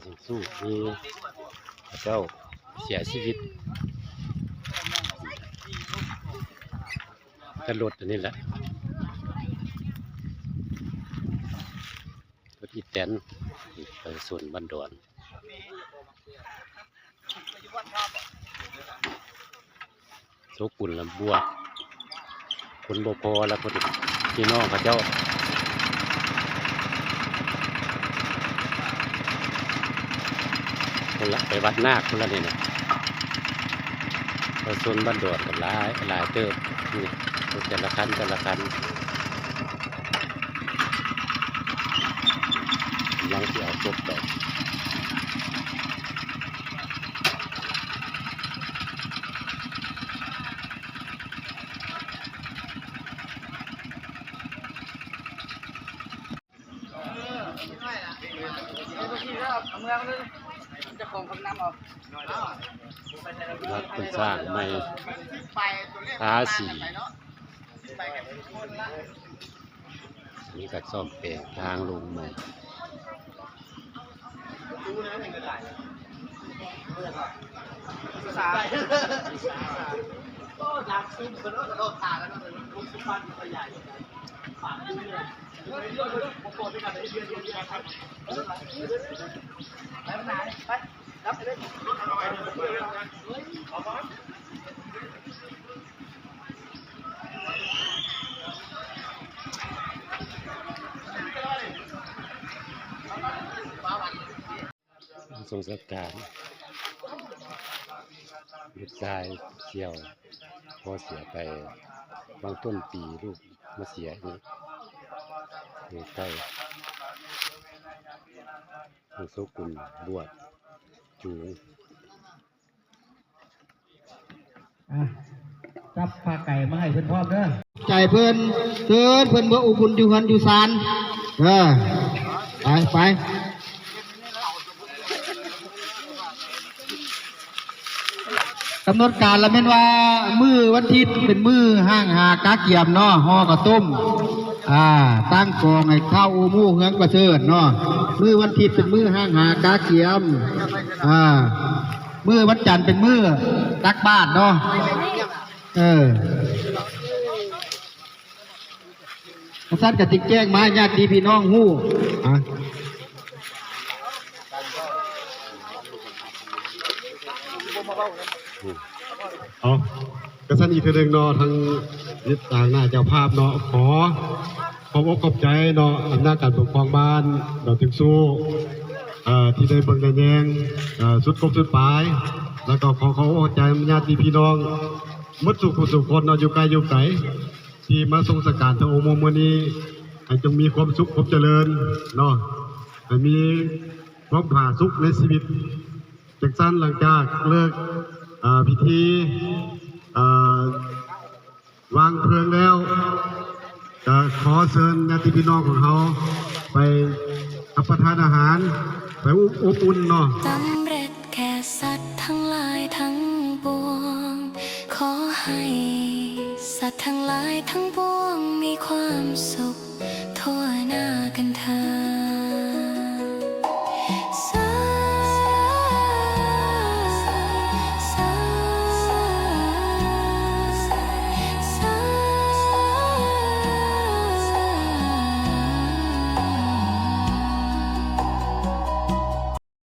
ສູ້ ມີເຂົາເຈົ້າເສຍຊີວິດ ແຕ່ລົດອັນນີ້ແຫຼະ ລົດອີແຕນ ປະຊາຊົນບ້ານດອນ. ໂຊກຸນລະບວກ ຄົນບໍ່ພໍລະ ພີ່ນ້ອງເຂົາເຈົ້າ ພຸ້ນລະ ໄປວັດນາກພຸ້ນລະນີ້ນະ ປະຊາຊົນບ້ານດອນກໍຫຼາຍ ຫຼາຍເຕີບ ນີ້ ແຕ່ລະຄັນ ແຕ່ລະຄັນ ກຳລັງຊິເອົາສົບໄປ. ວັດເພິ່ນສ້າງໃໝ່ ທາສີ ນີ້ກໍສ້ອມແປງທາງລົງໃໝ່. ສົງສະການ ລູກຊາຍສ່ຽວ ພໍ່ເສຍໄປຫວ່າງຕົ້ນປີ ລູກມາເສຍອີກ ຢູ່ໃກ້ ໂຊກຸນບວກຈູງ. ອ່ະ ຈັບຜ້າໄກມາໃຫ້ເພິ່ນພ້ອມເດີ ໃຈເພິ່ນ ເຊີນເພິ່ນເມືອອຸບອຸ່ນຢູ່ເຮືອນຢູ່ຊານ ເອີ ໄປ ໄປ. ກຳນົດການລະແມ່ນວ່າ ມື້ວັນທິດເປັນມື້ຫ້າງຫາກາກຽມເນາະ ຫໍ່ເຂົ້າຕົ້ມ ອ່າ ຕັ້ງກອງໃຫ້ທ້າວໂອໂມເຮືອງປະເສີດເນາະ ມື້ວັນທິດເປັນມື້ຫ້າງຫາກາກຽມ ອ່າ ມື້ວັນຈັນເປັນມື້ຕັກບາດເນາະ ເອີ ຄັນຊັ້ນກະຕິແຈ້ງມາຍາດຕິພີ່ນ້ອງຮູ້ ອາ ເອົາ ກະຊັ້ນອີກເທື່ອໜຶ່ງເນາະ ທາງ ທາງໜ້າເຈົ້າພາບເນາະ ຂໍຂອບອົກຂອບໃຈເນາະ ອຳນາດການປົກຄອງບ້ານດອນເທັງຊູ ເອີ ທີ່ໄດ້ເບິ່ງໄດ້ແຍງ ເອີ ສຸດກົກສຸດປາຍ ແລ້ວກໍຂໍຂອບອົກຂອບໃຈຍາດຕິພີ່ນ້ອງໝົດສູ່ຜູ້ສູ່ຄົນເນາະ ຢູ່ໃກ້ຢູ່ໄກ ທີ່ມາສົ່ງສະການທາງໂອໂມມື້ນີ້ ໃຫ້ຈົ່ງມີຄວາມສຸກຄວາມຈະເລີນເນາະ ໃຫ້ມີຄວາມຜາສຸກໃນຊີວິດ. ຈັ່ງຊັ້ນ ຫຼັງຈາກເລີກ ເອີ ພິທີ ເອີ ວາງເພີງແລ້ວ ກະຂໍເຊີນຍາດຕິພີ່ນ້ອງຂອງເຮົາໄປຮັບປະທານອາຫານ ໄປອົບ ອົບອຸ່ນເນາະ. ສຳເລັດແກ່ສັດທັງຫຼາຍທັງປວງ ຂໍໃຫ້ສັດທັງຫຼາຍທັງປວງມີຄວາມສຸກທົ່ວໜ້າກັນເທີ້